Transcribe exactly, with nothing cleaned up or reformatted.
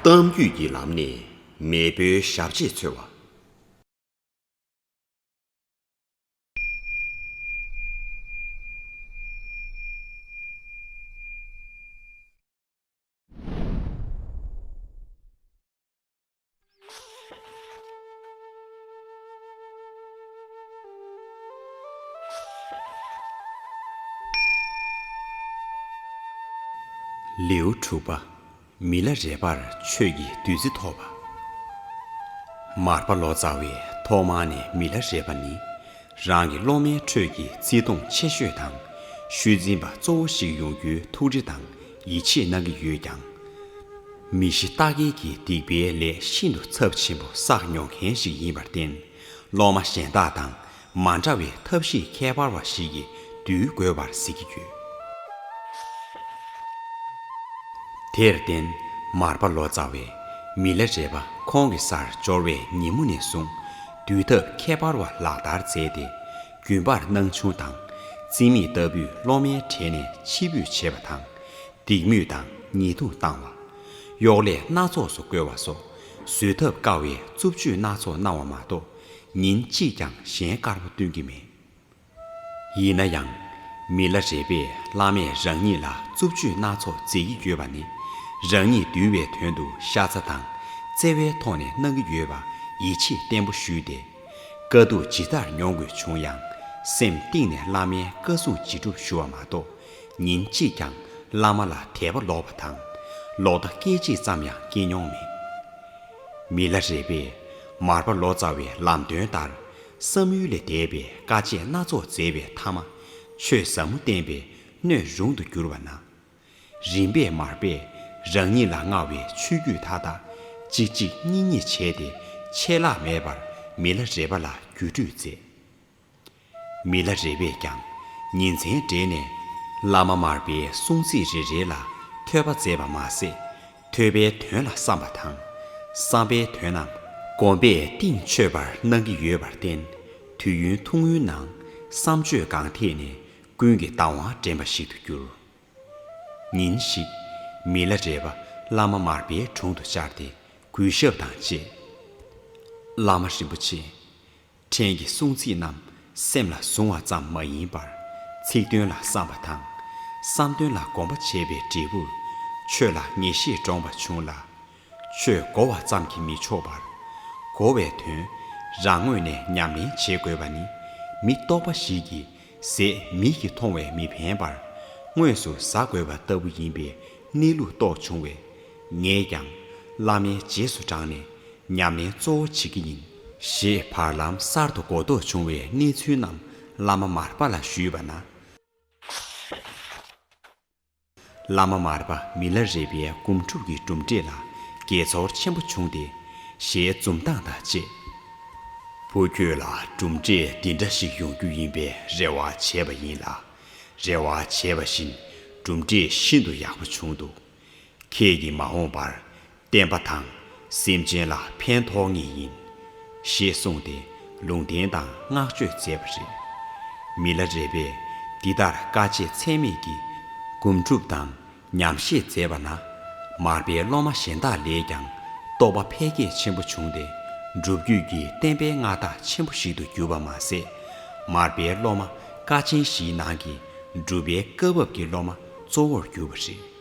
གཏམ་རྒྱུད་ཀྱི་ལམ་ནས་མེས་པོའི་ཞབས་རྗེས་འཚོལ་བ། ལེའུ་དྲུག་པ། མི་ལ་རས་པར་ཆོས་ཀྱི་བདུད་རྩི་ཐོབ་པ། མར་པ་ལོ་ཙཱ་བས་ཐོག་མར་ནས་མི་ལ་རས་པ་ནི་རང་གི་སློབ་མའི་ཁྲོད་ཀྱི་བརྩི་མཐོང་ཆེ་ཤོས་དང་ཤུལ་འཛིན་པ་གཙོ་བོ་ཞིག་ཡོང་རྒྱུའི་ཐུགས་རེ་དང་ཡིད་ཆེས་གནང་གི་ཡོད་ཀྱང་། མི་གཞི་ལྟ་མཁན་གྱི་སྡིག་པའི་ལས་ཤིན་ཏུ་ཚབས་ཆེན་པོ་བསགས་མྱོང་མཁན་ཞིག་ཡིན་པར་བརྟེན། སློབ་མ་གཞན་དག་དང་མ་འདྲ་བའི་ཐབས་ཤེས་ཁྱད་པར་བ་ཞིག་གིས་འདུལ་དགོས་པར་གཟིགས་ཀྱི་ཡོད། དེར་བརྟེན། མར་པ་ལོ་ཙཱ་བས་མི་ལ་རས་པ་ཁོང་གི་སར་འབྱོར་བའི་ཉིན་མོ་ནས་བཟུང་འདུལ་ཐབས་ཁྱད་པར་བ་ལག་བསྟར་མཛད་དེ། རྒྱུན་པར་སྣང་ཆུང་དང་རྩིས་མེད་ལྟ་བུའི་སློབ་མའི་གྲས་ནས་ཕྱིར་འབུད་བྱེད་པ་དང་། སྡིགས་དམོད་དང་ཉེས་རྡུང་བཏང་བ། གཡོག་ལས་སྣ་ཚོགས་སུ་བཀོལ་བ་སོགས་བཟོད་ཐབས་དཀའ་བའི་རྩུབ་སྤྱོད་སྣ་ཚོགས་གནང་བ་མ་གཏོགས་ཉིན་གཅིག་ཀྱང་གཞན་དཀར་པོ་སྟོན་གྱི་མེད། ཡིན་ན་ཡང་། མི་ལ་རས་པས་བླ་མས་རང་ཉིད་ལ་རྩུབ་སྤྱོད་སྣ་ཚོགས་མཛད་ཀྱི་ཡོད་པ་ནི་རང་ཉིད་འདུལ་བའི་དོན་དུ་ཤ་ཚ་དང་བརྩེ་བའི་ཐོག་ནས་གནང་གི་ཡོད་པ་ཡིད་ཆེས་བརྟན་པོ་ཞུས་ཏེ། དཀའ་སྡུག་ཇི་ལྟར་མྱོང་དགོས་བྱུང་ཡང་སེམས་གཏིང་ནས་བླ་མའི་བཀའ་གསུང་ཇི་སྒྲུབ་ཞུ་བ་མ་གཏོགས། ཉིན་གཅིག་ཀྱང་བླ་མ་ལ་དད་པ་ལོག་པ་དང་ལོག་ལྟ་སྐད་ཅིག་ཙམ་ཡང་སྐྱེས་མྱོང་མེད། མི་ལ་རས་པས་མར་པ་ལོ་ཙཱ་བའི་ལམ་སྟོན་ལྟར་བསམ་ཡུལ་ལས་འདས་པའི་དཀའ་སྤྱད་སྣ་ཚོགས་མཛད་པའི་མཐའ་མ། ཆོས་ཟབ་མོ་བསྟན་པའི་སྣོད་རུང་དུ་གྱུར་བ་ན། རིམ་པས་མར་པས་རང་ཉིད་ལ་མངའ་བའི་ཆོས་བརྒྱུད་མཐའ་དག་གཅིག་གཅིག་གཉིས་གཉིས་བྱས་ཏེ་ཆད་ལྷག་མེད་པར་མི་ལ་རས་པ་ལ་བརྒྱུད་སྤྲོད་མཛད། མི་ལ་རས་པས་ཀྱང་ཉིན་མཚན་བྲལ་ནས་བླ་མ་མར་པའི་གསུང་ཚིག་རེ་རེ་ལ་ཐོས་པ་མཛད་པ་མ་ཟད། ཐོས་པའི་དོན་ལ་བསམ་པ་དང་། བསམ་པའི་དོན་རྣམས་སྒོམ་པས་གཏིང་ཆོད་པར་གནང་གི་ཡོད་པར་བརྟེན། དུས་ཡུན་ཐུང་ངུའི་ནང་བསམ་སྤྱོད་གང་ཐད་ནས་ཀུན་གྱི་བདག་དབང་འདྲེན་པ་ཞིག་ཏུ་གྱུར། ཉིན་ཞིག་མི་ལ་རས་པ་བླ་མ་མར་པའི་དྲུང་དུ་བཅར་ཏེ་གུས་ཞབས་དང་བཅས། བླ་མ་རིན་པོ་ཆེ། ཕྲན་གྱི་གསུང་ཚིག་རྣམས་སེམས་ལ་བཟུང་བ་ཙམ་མ་ཡིན་པར་ཚིག་དོན་ལ་བསམ་པ་དང་། བསམ་དོན་ལ་གོམས་པ་བྱས་པའི་འབྲས་བུར་ཆོས་ལ་ངེས་ཤེས་འདྲོངས་པ་བྱུང་ལ། ཆོས་གོ་བ་ཙམ་གྱིས་མི་ཆོག་པར། གོ་བའི་དོན་རང་ངོས་ནས་ཉམས་ལེན་བྱེད་དགོས་པ་ནི་མི་རྟོག་པ་ཞིག་གིས་ཟས་མིག་གིས་མཐོང་བས་མི་ཕན་པར་དངོས་སུ་ཟ་དགོས་པ་ལྟ་བུ་ཡིན་པའི་གནས་ལུགས་རྟོགས་བྱུང་བས། ངས་ཀྱང་བླ་མའི་རྗེས་སུ་འབྲངས་ནས་ཉམས་ལེན་གཙོ་བོ་བྱེད་ཀྱི་ཡིན། ཞེས་བར་ལམ་གསར་དུ་གོ་རྟོགས་བྱུང་བའི་གནས་ཚུལ་རྣམས་བླ་མ་མར་པ་ལ་ཞུས་པ་ན། བླ་མ་མར་པ་མི་ལ་རས་པའི་སྒོམ་སྒྲུབ་ཀྱི་གྲུབ་འབྲས་ལ་དགྱེས་ཚོར་ཆེན་པོ་བྱུང་སྟེ། ཞལ་འཛུམ་མདངས་དང་བཅས། བུ་ཁྱོད་ལ་གྲུབ་འབྲས་འདི་འདྲ་ཞིག་ཡོང་རྒྱུ་ཡིན་པའི་རེ་བ་བྱས་པ་ཡིན་ལ། རེ་བ་བྱས་པ་བཞིན་གྲུབ་འབྲས་ཤིན་ཏུ་ཡག་པོ་བྱུང་འདུག། ཁྱེད་ཀྱིས་མ་འོངས་པར་བསྟན་པ་དང་སེམས་ཅན་ལ་ཕན་ཐོགས་ངེས་ཡིན། ཞེས་གསུངས་ཏེ་ལུང་བསྟན་དང་བསྔགས་བརྗོད་མཛད་པ་རེད། མི་ལ་རས་པས་འདི་ལྟར་དཀའ་སྤྱད་ཚད་མེད་ཀྱིས་སྒོམ་སྒྲུབ་དང་ཉམས་བཞེས་མཛད་པ་ན། མར་པའི་སློབ་མ་གཞན་དག་ལས་ཀྱང་རྟོགས་པ་འཕེལ་རྒྱས་ཆེན་པོ་བྱུང་སྟེ། སྒྲུབ་བརྒྱུད་ཀྱི་བསྟན་པའི་མངའ་བདག་ཆེན་པོ་ཞིག་ཏུ་གྱུར་པ་མ་ཟད། མར་པའི་སློབ་མ་ཀ་ཆེན་བཞིའི་ནང་གི་སྒྲུབ་པའི་བཀའ་བབས་ཀྱི་སློབ་མ་གཙོ་བོར་གྱུར་པ་རེད།